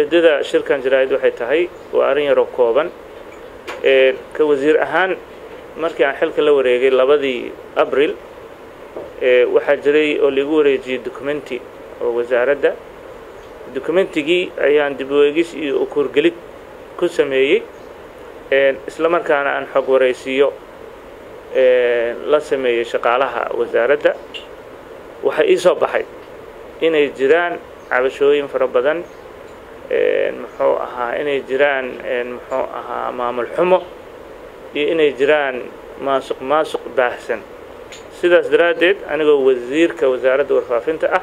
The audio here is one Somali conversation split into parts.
Ujeedada shirkan jaraa'id waxay tahay waa arrin yaroo kooban. Ka wasiir ahaan, markii aan xilka la wareegay 2dii Abril, waxaa jiray oo laigu wareejiyey documenti oo wasaaradda. Documentigii ayaan dib u eegis iyo ukuurgelid ku sameeyey, isla markaana aan xog waraysiiyo la sameeyey shaqaalaha wasaaradda. Waxaa ii soo baxay inay jiraan cabashooyin fara badan, muxuu ahaa, inay jiraan, muxuu ahaa, maamul xumo iyo inay jiraan maasuq maasuq baahsan. Sidaas daraaddeed, anigoo wasiirka wasaaradda warfaafinta ah,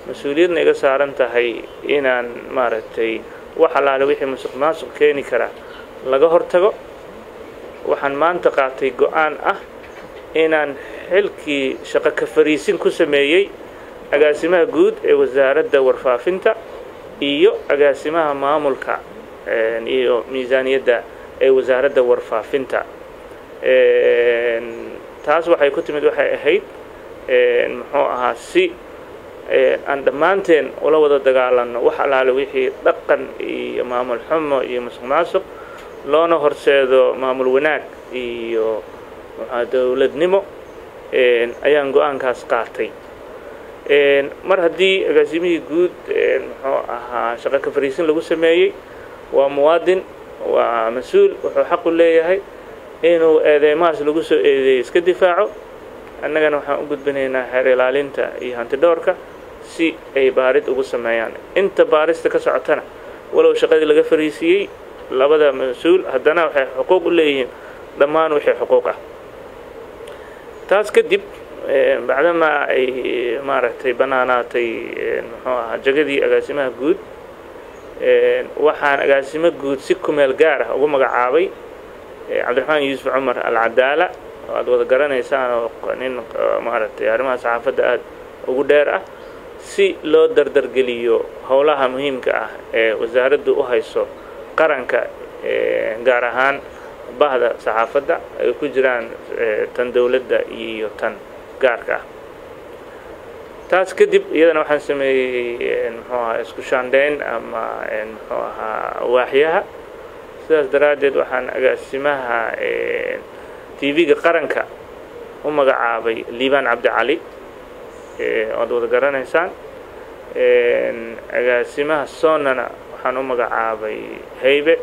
mas-uuliyadna iga saaran tahay inaan maaragtay wax allaale wixii musuq maasuq keeni karaa laga hortago, waxaan maanta qaatay go-aan ah inaan xilkii shaqo ka fariisin ku sameeyey agaasimaha guud ee wasaaradda warfaafinta iyo agaasimaha maamulka iyo miisaaniyadda ee wasaaradda warfaafinta. Taas waxay ku timid, waxay ahayd, muxuu ahaa, si aan dhammaanteen ula wada dagaalanno wax allaale wixii dhaqan iyo maamul xumo iyo musuq maasuq, loona horseedo maamul wanaag iyo dowladnimo, ayaan go-aankaas qaatay. Mar haddii agaasimihii guud, muxuu ahaa, shaqo ka fariisin lagu sameeyey, waa muwaadin, waa mas-uul, wuxuu xaq u leeyahay inuu eedeymahaas lagu soo eedeeyey iska difaaco. Annagana waxaan u gudbinaynaa xeer ilaalinta iyo hantidhowrka si ay baarid ugu sameeyaan. Inta baarista ka socotana, walow shaqadii laga fariisiiyey labada mas-uul, haddana waxay xuquuq u leeyihiin dhammaan wixii xuquuq ah. Taas kadib, bacdamaa ay maaragtay bannaanaatay, muxuu ahaa, jagadii agaasimaha guud, waxaan agaasimo guud si kumeel gaar ah ugu magacaabay Cabdiraxmaan Yuusuf Cumar Alcadaala, oo aad wada garanaysaan, oo nin maaragtay arrimaha saxaafadda aada ugu dheer ah, si loo dardargeliyo howlaha muhiimka ah ee wasaaraddu u hayso qaranka, gaar ahaan bahda saxaafadda ay ku jiraan tan dowladda iyo tan gaarka ah. Taas kadib iyadana waxaan sameeyey, muxuu ahaa, isku shaandhayn ama, muxuu ahaa, waaxyaha. Sidaas daraaddeed waxaan agaasimaha TV-ga qaranka u magacaabay Liibaan Cabdicali, oad wada garanaysaan. Agaasimaha Sonana waxaan u magacaabay Haybe,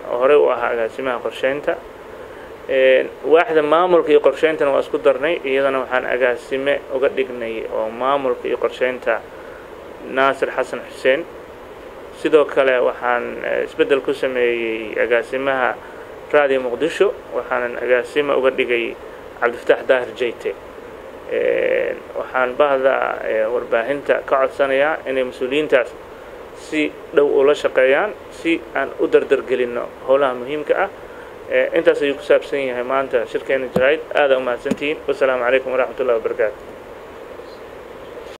oo horey u ahaa agaasimaha qorsheynta. Waaxda maamulka iyo qorsheyntana waa isku darnay, iyadana waxaan agaasime uga dhignay oo maamulka iyo qorsheynta Naasir Xasan Xuseen. Sidoo kale waxaan isbeddel ku sameeyey agaasimaha Radio Muqdisho, waxaanan agaasime uga dhigay Cabdifataax Daahir Jeyte. Waxaan bahda warbaahinta ka codsanayaa inay mas-uuliyiintaas si dhow ula shaqeeyaan si aan u dardargelinno howlaha muhiimka ah. Intaas ayuu ku saabsan yahay maanta shirkeena jaraa'id. Aada umahadsantihiin. Wasalaamu calaykum waraxmat ullahi wabarakaatu.